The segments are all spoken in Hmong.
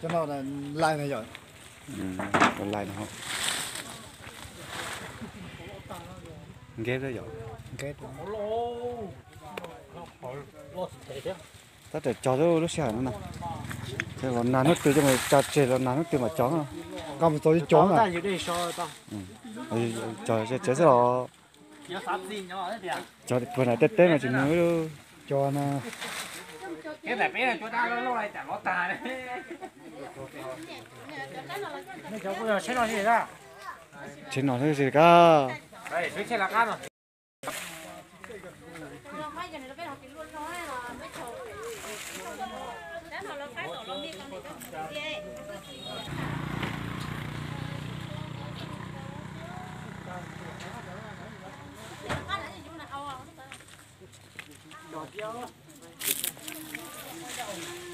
Cov no lais no yom? Lais no. Nkeb yom? Nkeb. Tab tom cog lub sij hawm no na. Los nag hnub twg coj mus tso tseg, los nag hnub twg mam cog no. Nqa mus txog cov na. Cog tsev xwb los. Cog puag nram tej teb mas tsis muaj ib lub cog na. Tsheb no xwb kab.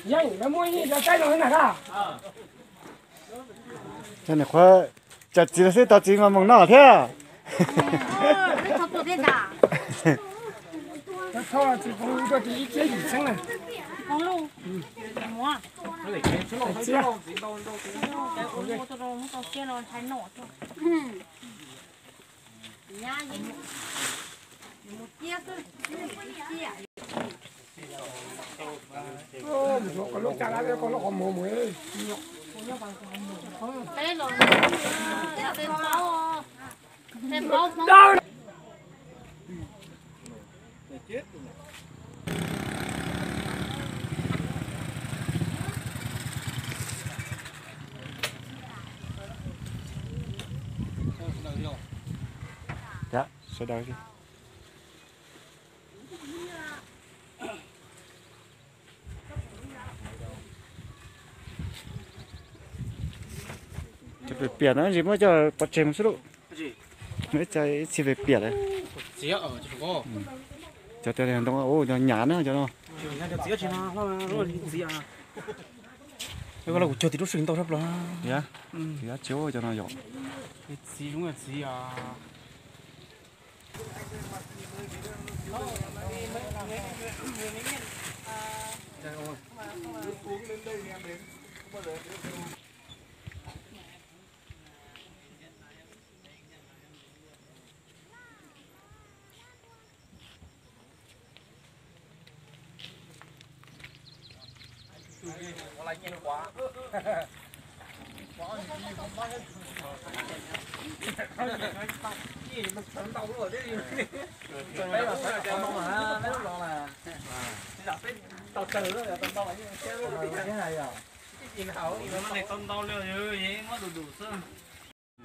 Yeej, lawv muaj ib cov tsaib no na. Cov niam qhuav cov txiv los xwb, tau txiv mas moos noj thiab. Sawv daws. Cov piam piam no tsis muab coj pov tseg mus xwb lauj. Muab ib txhia piam piam lawm. Cov tias ntoo ua cov nyav na cov no. Kuv cog tim lub sij ntau sab plaws. Tsis ua cov no yom. Txiv zoo txiv.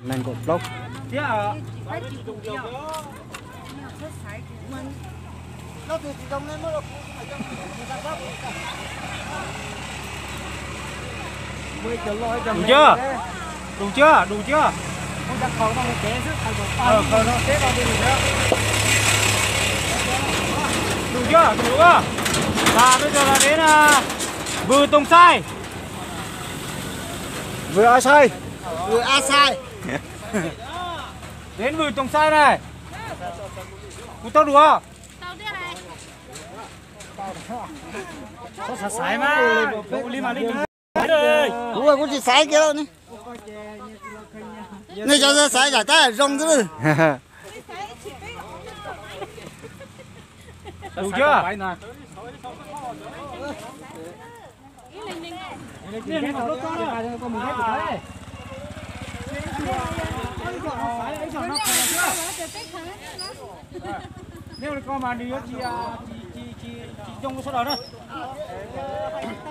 Nees nkaum plaub. Đủ chưa? Đủ chưa? Đủ chưa? Đủ chưa? Đủ chưa? Và bây giờ là đến à, Vừ Tùng Sai. Vừ A Sai. Vừ A Sai. Đến Vừ Tùng Sai này. Cú tao đùa. Tao tiếp này. Kuv kuj tsis xaiv kiag ne. Nej cov xaiv zam tab zoo xwb. Tus cov nej ua li ko mas nws yuav tsis, tsis zoo sawv daws na.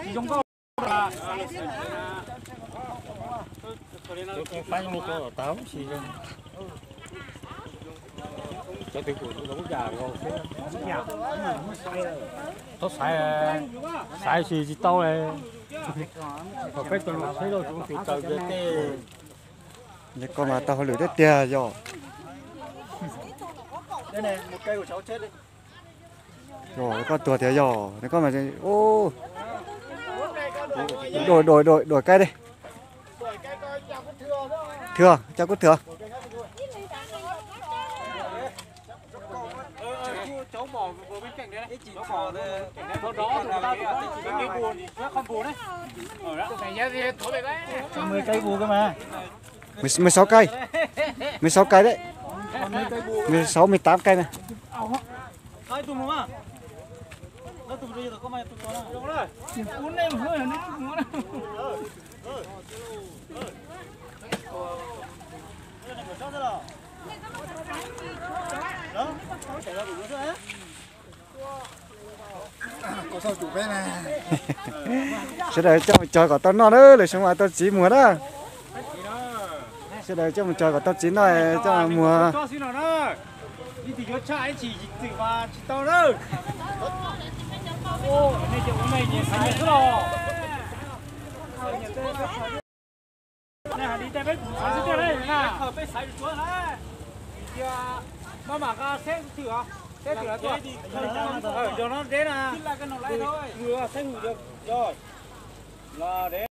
Tsis zoo nkauj. Txhob xaiv, xaiv tsis, tsis tau li. Kom peb cov lus tsheb lauj, tsis tus taws tias tej. Koj mas tau hauj lwm thiab tiag yog. Yog koj tuag tiag yog koj mas. Đuổi, đuổi, đuổi, đuổi cây đi. Thưa, cho Quốc Thưa. Mười cây bù cơ mà. Mười, mười sáu cây. Mười sáu cây đấy. Mười sáu, mười tám cây này. Sawv daws coj mus cog kom tau noj na, lwm xyoo mas tau txiv muag na. Sawv daws coj mus cog kom tau txiv noj, coj muag.